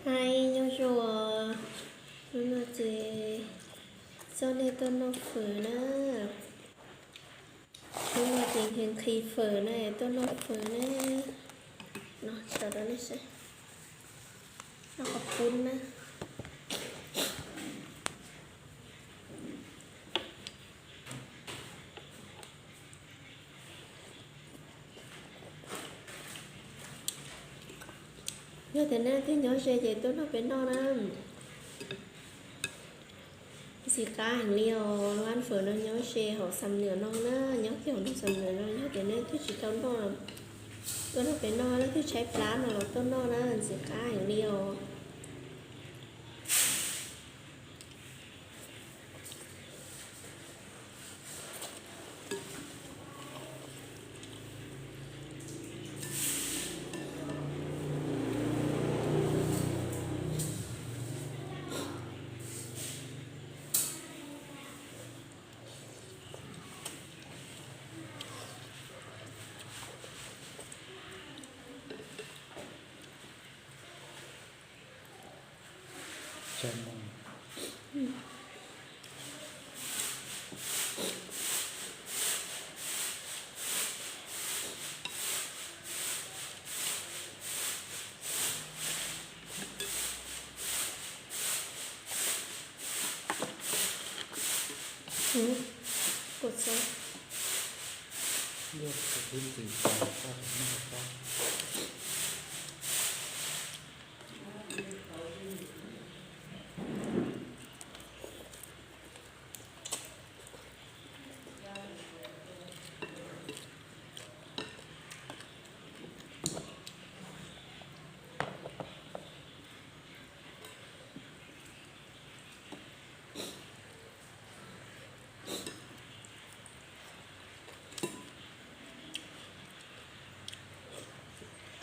Hais nyob zoo, hnub no ces coj nej tuaj noj fawm na. Hnub no ces nqhis nqhis fawm na, tuaj noj fawm na. No, tso rau nej saib. Noj qhov pub na. Yog tias nej leej twg nyob ze ces tuaj noj peb noj na. Ntxim qab heev li os, lub fawm no nyob ze hauv Xam Nuam no na, nyob kiag hauv nroog Xam Nuam no. Yog tias nej leej twg tsis tau noj, tuaj noj peb noj, leej twg tshaib plab no los tuaj noj na, ntxim qab heev li os.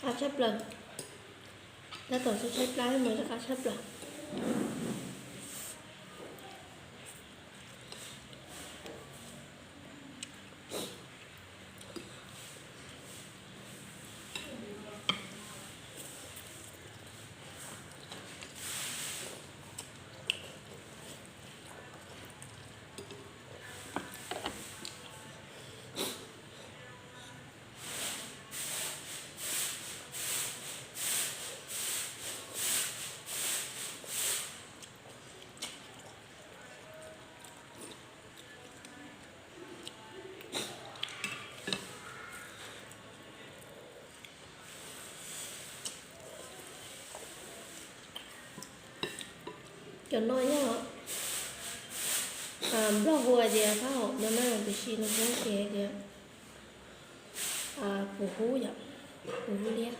Qab tshaj plaws. Tab tom tshaib tshaib plab mas qab tshaj plaws. Cov no yog Nplog hu hais tias fab hom no na, tiam sis lus Hmoob ces hais tias pus hub yom, pus hub liab.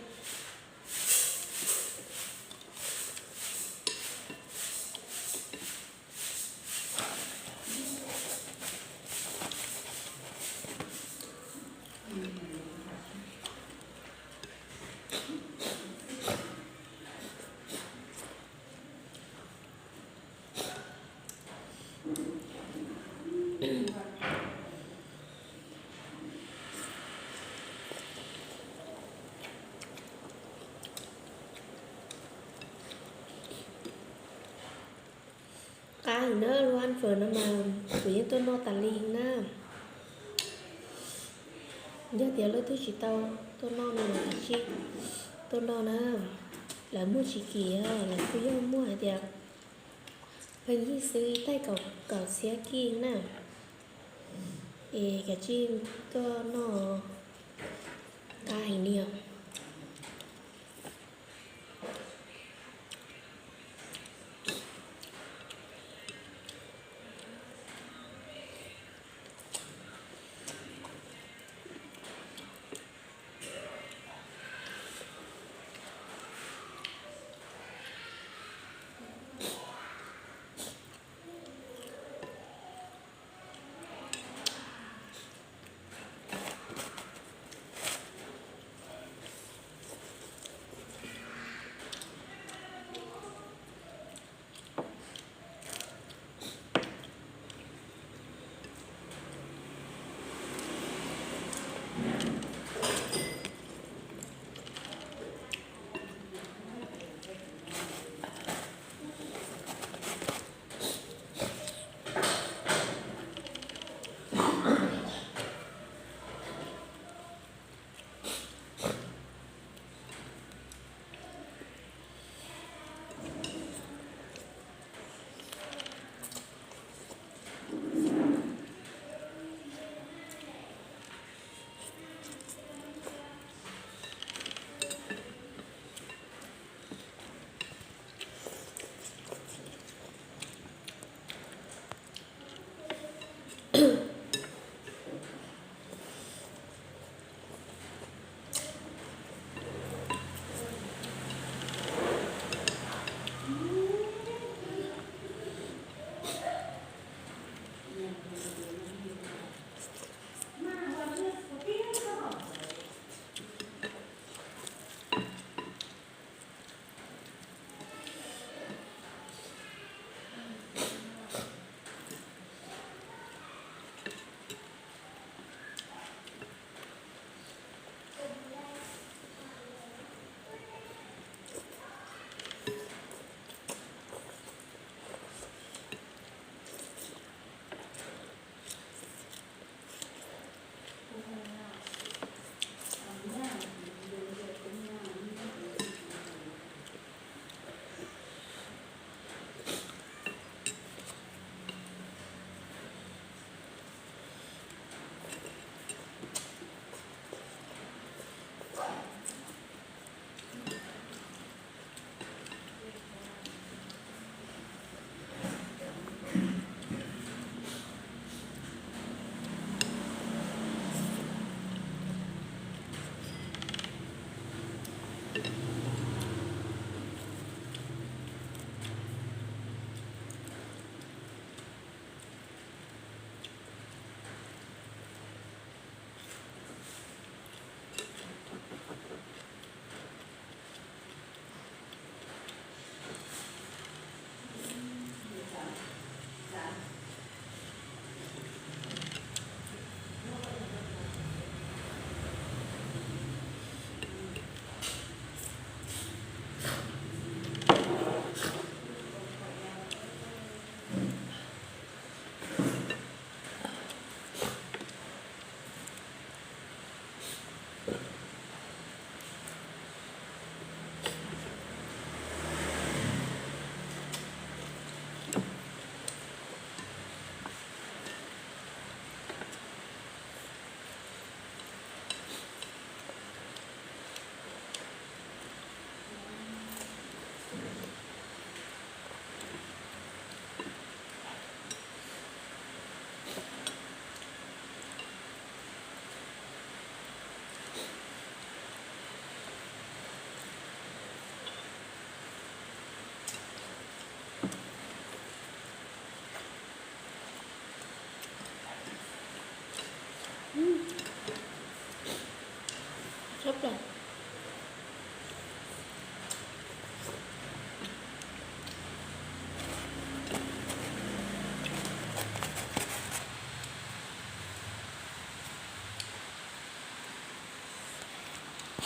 Qab heev na, lub fawm no mas kuv yeej tuaj noj tas li na. Yog tias leej twg tsis tau tuaj noj no los kav tsij tuaj noj na. Lawv muaj tsis kim, lawv kuj yog muaj hais tias pheej yig xwb, ib tais kaum txhiab kij na. Es kav tsij tuaj noj, qab heev li os.